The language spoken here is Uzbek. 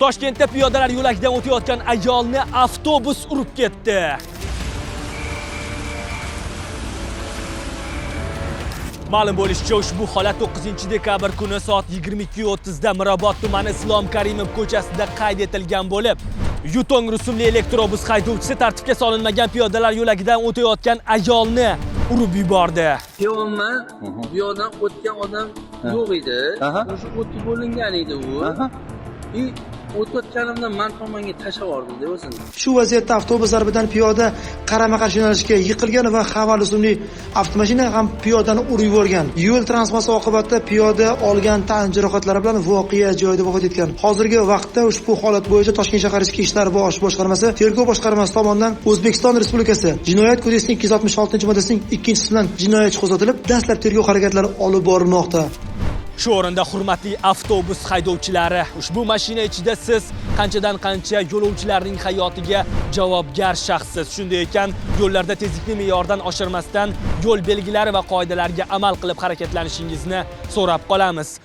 Toshkentda piyodalar yo'lagidan o'tayotgan ayolni avtobus urib ketdi. Ma'lum bo'lishicha, ushbu holat 9 dekabr kuni soat 22:30 da Mirobod tumani Islom Karimov ko'chasida qayd etilgan bo'lib, Yutong rusumli elektrobus haydovchisi tartibga solinmagan piyodalar yo'lagidan o'tayotgan ayolni urib yubordi. Kelyapman, bu yoqdan o'tgan odam yo'q edi. O'sha o'tib bo'lingan edi u. И o'tayotganimda man tomonga tashlab yubordi o'zini. Shu vaziyatda avtobus zarbidan piyoda qarama-qarshi yo'nalishga yiqilgan va Haval rusumli avtomashina ham piyodani urib yuborgan. Yo'l transport oqibatida piyoda olgan tan jarohatlari bilan voqea joyida vafot etgan. Hozirgi vaqtda ushbu holat bo'yicha Toshkent shahar Ichki ishlar bosh boshqarmasi tergov boshqarmasi tomonidan O'zbekiston Respublikasi Jinoyat kodeksining 266-moddasining 2-qismi bilan jinoyat ishi qo'zg'atilib, dastlab tergov harakatlari olib borilmoqda. Shu o'rinda, hurmatli avtobus haydovchilari, ushbu mashina ichida siz qanchadan qancha yo'lovchilarning hayotiga javobgar shaxssiz. Shunday ekan, yo'llarda tezlikni me'yordan oshirmasdan, yo'l belgilari va qoidalariga amal qilib harakatlanishingizni so'rab qolamiz.